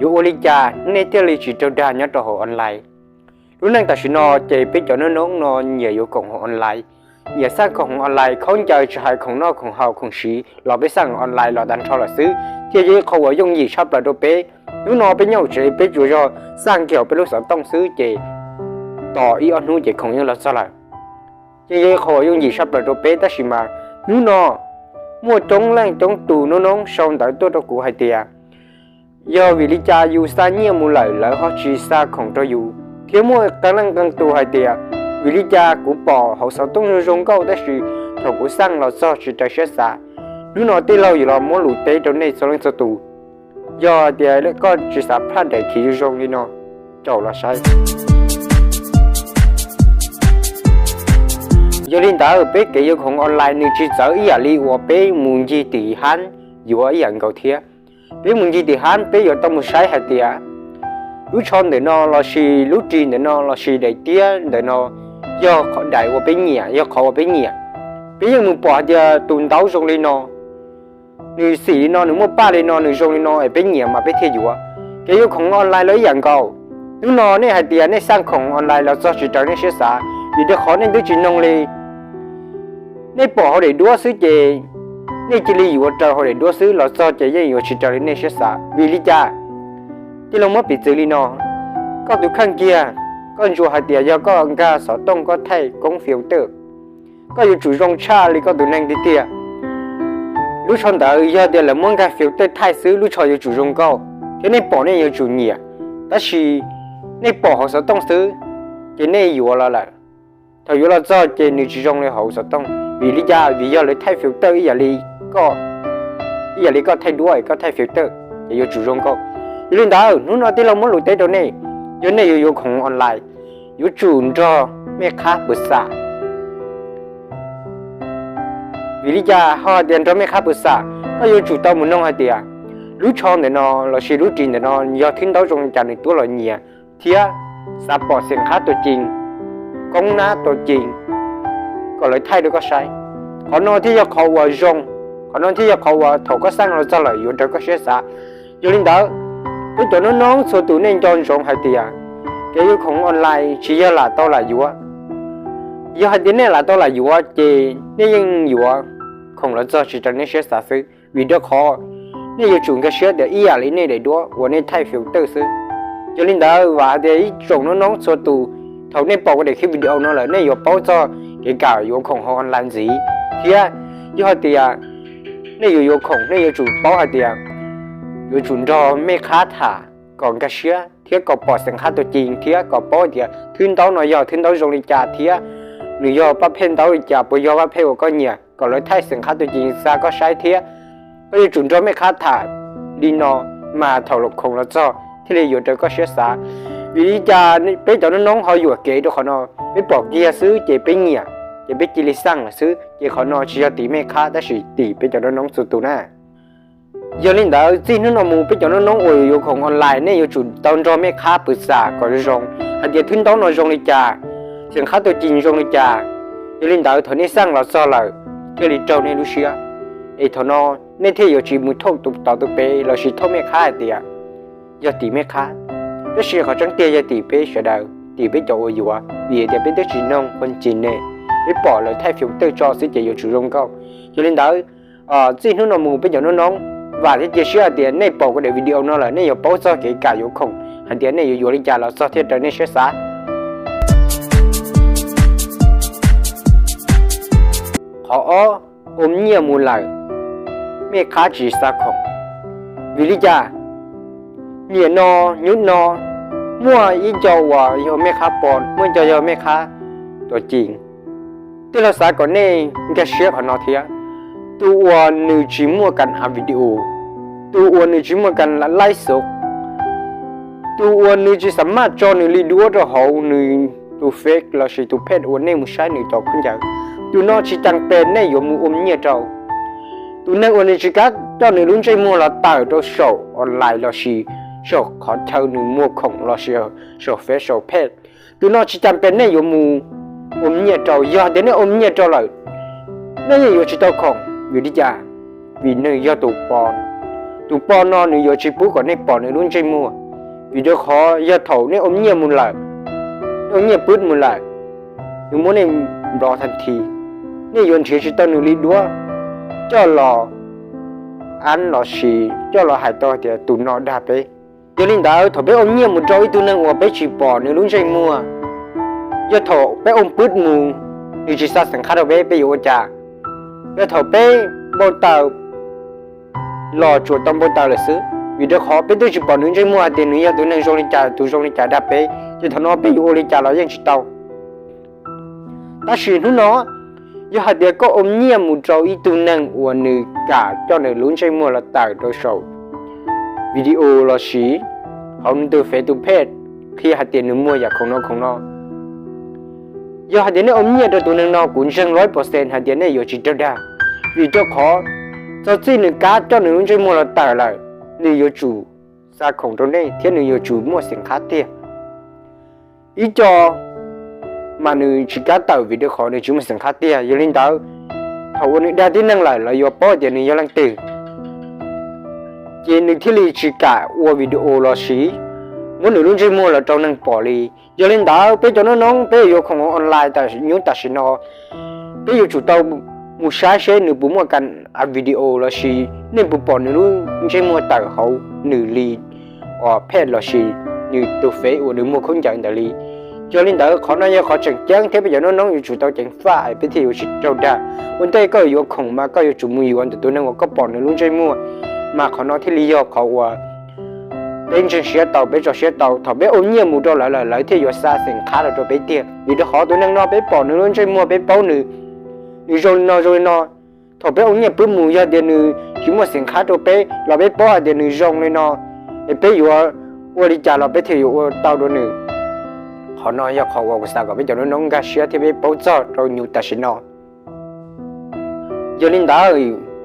Yuav ua li cas nej thiaj li tsis raug dag nyob rau hauv online? Lub neej tam sim no ces peb cov noob noob no nyias yuav khoom hauv online, nyias xaj khoom hauv online, khaub ncaws tsis hais khoom noj khoom haus khoom siv los peb xaj online los tag nrho lawm xwb, thiaj yog ib qho uas yooj yim tshaj plaws rau peb. Hnub no peb nyob hauv tsev peb tsuas yog xaj kiag hauv peb lub xov tooj xwb ces tos ib ob hnub ces khoom yeej los txog lawm. Ces yog ib qho uas yooj yim tshaj plaws rau peb, tab sis mas hnub no muaj coob leej coob tus noob noob sau ntawv tuaj rau kuv hais tias yog vim li cas yus xa nyiaj mus lawm lawv ho tsis xa khoom rau yus, thiab muaj qee leej qee tus hais tias vim li cas kuv pom hauv xov tooj zoo zoo nkauj tab sis thaum kuv xaj los txog tsis raws siab xav. Hnub no tij laug yuav los muab lus teb rau nej txhua leej txhua tus. Yog hais tias koj tsis xav plam daim khiv zoo zoo li no, caum los saib. Yog li ntawd peb kev yuav khoom online nws tsis txawv ib yam li uas peb mus ncig tim hab yuav ib yam nkaus thiab. Peb mus ncig tim hab peb yuav tau mus saib hais tias lub tsho ntawm no lossis lub ris ntawm no lossis daim tiab ntawm no yog daim uas peb nyiam, yog qhov uas peb nyiam. Peb yeej mus pom hais tias tus ntaub zoo li no, nws xim li no, nws muaj paj li no, nws zoo li no es peb nyiam mas peb thiaj yuav. Kev yuav khoom online los ib yam nkaus. Hnub no nej hais tias nej xaj khoom online los txog tsis raws nej siab xav, vim rau qhov nej twb tsis noog li, nej pom hauv daim duab xwb ces nej cia li yuav raws hauv daim duab xwb, los txog ces yeej yuav tsis raws li nej siab xav. Vim li cas? Tij laug muab piv txwv li no, koj tus kheej kiag, koj ntsuas hais tias yog koj nkag xov tooj koj thaij koob filter, koj yuav tsum zoo tshaj li koj tus neeg tiag tiag. Lub tsho ntawd yog tias lawv muab nkag filter thaij xwb lub tsho yuav tsum zoo nkauj thiab nej pom nej yuav tsum nyiam, tab sis nej pom hauv xov tooj xwb ces nej yuav los lawm. Thaum yuav los txog ces nws tsis zoo li hauv xov tooj. Vim li cas? Vim yog lawv thaij filter ib yam li koj, ib yam li koj thaij duab es koj thaij filter ces yuav tsum zoo nkauj. Yog li ntawd hnub no tij laug muab lus teb rau nej, yog nej yuav yuav khoom online, yuav tsum nrog mej qhab pw xam. Vim li cas ho hais tias nrog mej qhab pw xam? Koj yuav tsum tau mus noog hais tias lub tsho ntawm no lossis lub ris ntawm no yog thwb ntaub zoo li cas nws tuab los nyias thiab xav pom xeem qhab tua cees, koob nab tua cees kom lawv thaij rau koj saib. Qhov no thiaj yog qhov uas zoo, qhov no thiaj yog qhov uas thaum koj xaj los txog lawm yuav raws koj siab xav. Yog li ntawd, peb cov noob noob txhua tus nej nco ntsoov hais tias kev yuav khoom online tsis yog lam tau lam yuav. Yog hais tias nej lam tau lam yuav ces nej yeej yuav khoom los txog tsis raws nej siab xav xwb, vim rau qhov nej yuav tsum nkag siab tias ib yam li nej daim duab uas nej thaij filter xwb. Yog li ntawd vam hais tias ib tsoom noob noob txhua tus, thaum nej pom kuv daim clip video no lawm nej yuav paub txog kev kam yuav khoom hauv online ntxiv, thiab yog hais tias nej yuav yuav khoom nej yuav tsum paub hais tias yuav tsum nrog mej qhab tham kom nkag siab thiab kom pom xeem qhab tua cees thiab kom paub tias thwb ntaub no yog thwb ntaub zoo li cas thiab nws yog paj phej ntaub li cas, puas yog paj phej uas koj nyiam, kom lawv thaij xeem qhab tua cees xa koj saib thiab. Koj yuav tsum nrog mej qhab tham li no mas thaum khoom los txog thiaj li yuav raws koj siab xav. Vim li cas peb cov noob noob ho yuam kev rau qhov no? Peb pom kiag xwb ces peb nyiam, ces peb cia li xaj lawm xwb, ces qhov no tsis yog tim mej qhab tab sis tim peb cov noob noob txhua tus na. Yog li ntawd txij hnub no mus peb cov noob noob uas yuav yuav khoom online nej yuav tsum tau nrog mej qhab pw xam kom zoo zoo hais tias thwb ntaub no zoo li cas, xeem qhab tua cees zoo li cas. Yog li ntawd thaum nej xaj los txog lawm thiaj li raug nej lub siab, es thaum no nej thiaj yuav tsis mus thauj tus tod tus pem lossis thauj mej qhab hais tias yog tim mej qhab. Tab sis qhov tseeb tiag yog tim peb sawv daws, tim peb cov uas yuav, vim tias peb twb tsis noog qhov tseeb ne, peb pom lawv thaij filter tso xwb ces yuav tsum zoo nkauj. Yog li ntawd, txij hnub no mus peb cov noob noob, vam thiab cia siab hais tias nej pom kuv daim video no lawm nej yuav paub txog kev kam yuav khoom hais tias nej yuav yuav li cas los txog thiaj raws nej siab xav. Qhov ob, ua nyiaj mus lawm, mej qhab tsis xa khoom. Vim li cas? Niaj no, hnub no, muaj ib co uas yog mej qhab pom, muaj ib co yog mej qhab tua cees. Tij laug xav kom nej nkag siab qhov no thiab. Tus uas nws tsis muaj kas av video, tus uas nws tsis muaj kas laib xov, tus uas nws tsis xam maj tso nws li duab rau hauv nws tus fake lossis tus page uas nej mus saib nws cov khaub ncaws, tus no tsis cas pes nej yuav mus ua nyiaj rau. Tus neeg uas nws tsis kam coj nws lub ntsej muag los tawm rau saum online lossis saum qhov chaw nws muag khoom lossis saum fake saum page, tus no tsis cas pes nej yuav mus ua nyiaj rau. Yog tias nej ua nyiaj rau lawm, nej yeej yuav tsis tau khoom. Vim li cas? Vim nws yog tus pom, tus poj no nws yuav tsis pub kom nej pom nws lub ntsej muag. Vim rau qhov yog thaum nej ua nyiaj mus lawm, nej ua nyiaj pwb mus lawm, nws muab nej nplov tag thi, nej yuav nrhiav tsis tau nws li duab coj los ab los sis coj los hais tau tias tus no dag peb. Yog li ntawd thaum peb ua nyiaj mus rau ib tug neeg uas peb tsis pom nws lub ntsej muag, yog thaum peb ua pwb mus, nws tsis xa xeem qhab rau peb, peb yuav ua cas? Yog thaum peb npau taws los tsuas tau npau taws lawm xwb, vim rau qhov peb twb tsis pom nws ntsej muag hais tias nws yog tus neeg zoo li cas, tus zoo li cas dag peb, ces thaum no peb yuav ua li cas los yeej tsis tau. Tab sis hnub no, yog hais tias koj ua nyiaj mus rau ib tug neeg uas nws kam coj nws lub ntsej muag los tawm rau saum video los sis hauv nws tus fev tus phej qhia hais tias nws muaj yam khoom no khoom no, yog hais tias nej ua nyiaj rau tus neeg no, kuv ntseeg lawm percent hais tias nej yuav tsis raug dag, vim rau qhov txog txij nws kam coj nws lub ntsej muag los tawm lawm, nws yuav tsum xa khoom rau nej thiab nws yuav tsum muaj xeem qhab tiag. Ib co mas nws tsis kam tawm vim rau qhov nws tsis muaj xeem qhab tiag. Yog li ntawd, thaum uas nws dag tib neeg lawm, lawv yuav paub tias nws yog leej twg, ces nws thiaj li tsis kam ua video los sis muab nws lub ntsej muag los rau neeg pom li. Yog li ntawd, peb cov noob noob, peb yuav khoom online tam sim, nyuj tam sim no, peb yuav tsum tau mus saib seb nws puas muaj kam video los sis nej puas pom nws lub ntsej muag tawm hauv nws li, uas phej los sis nws tus fev uas nws muag khaub ncaws ntawd li. Yog li ntawd, qhov no yog qhov tseem ceeb thiab peb cov noob noob yuav tsum tau ceev faj es peb thiaj yuav tsis raug dag. Ua ntej koj yuav khoom mas koj yuav tsum mus yuav ntawm tus neeg uas koj pom nws lub ntsej muag, mas qhov no thiaj li yog qhov uas peb ntseeg siab tau, peb tso siab tau. Thaum peb ua nyiaj mus rau lawv lawm, lawv thiaj yuav xa xeem qhab los rau peb tiag, vim rau qhov tus neeg no peb pom nws lub ntsej muag, peb paub nws, nws zoo li no zoo li no. Thaum peb ua nyiaj pwb mus, yog tias nws tsis muaj xeem qhab rau peb los peb paub hais tias nws zoo li no, es peb yuav ua li cas los peb thiaj yuav ua tau rau nws. Qhov no yog qhov uas kuv xav kom peb cov noob noob nkag siab thiab peb paub txog rau nyuj tam sim no. Yog li ntawd,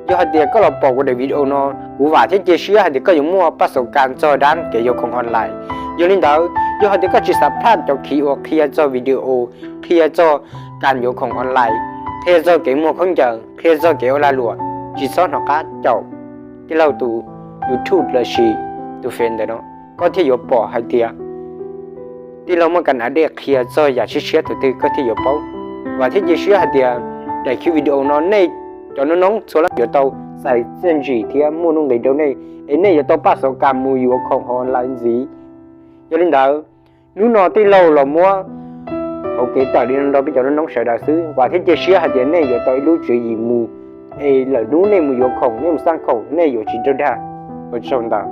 yog hais tias koj los pom kuv daim video no, kuv vam thiab cia siab hais tias koj yuav muaj paj xauv kas txog dab kev yuav khoom online. Yog li ntawd, yog hais tias koj tsis xav plam cov clip uas qhia txog video, qhia txog kas yuav khoom online, qhia txog kev muag khaub ncaws, qhia txog kev ua lag luam, tsis txhob hnov qab caum tij laug tus YouTube los sis tus fev ntawm no, koj thiaj yuav pom hais tias tij laug muaj kas av dej qhia txog yam tshiab tshiab tus twg koj thiaj yuav paub. Vam thiab cia siab hais tias daim clip video no nej cov noob noob txhua leej yuav tau txais txiaj ntsig thiab muaj nuj nqis rau nej, es nej yuav tau paj xauv kas mus yuav khoom online ntxiv. Yog li ntawd, hnub no tij laug los muab hauv kev tawm li no rau peb cov noob noob sawv daws xwb. Vam thiab cia siab hais tias nej yuav tau ib lub tswv yim mus, es lwm hnub nej mus yuav khoom, nej mus xaj khoom, nej yuav tsis raug dag. Ua tsaug ntau.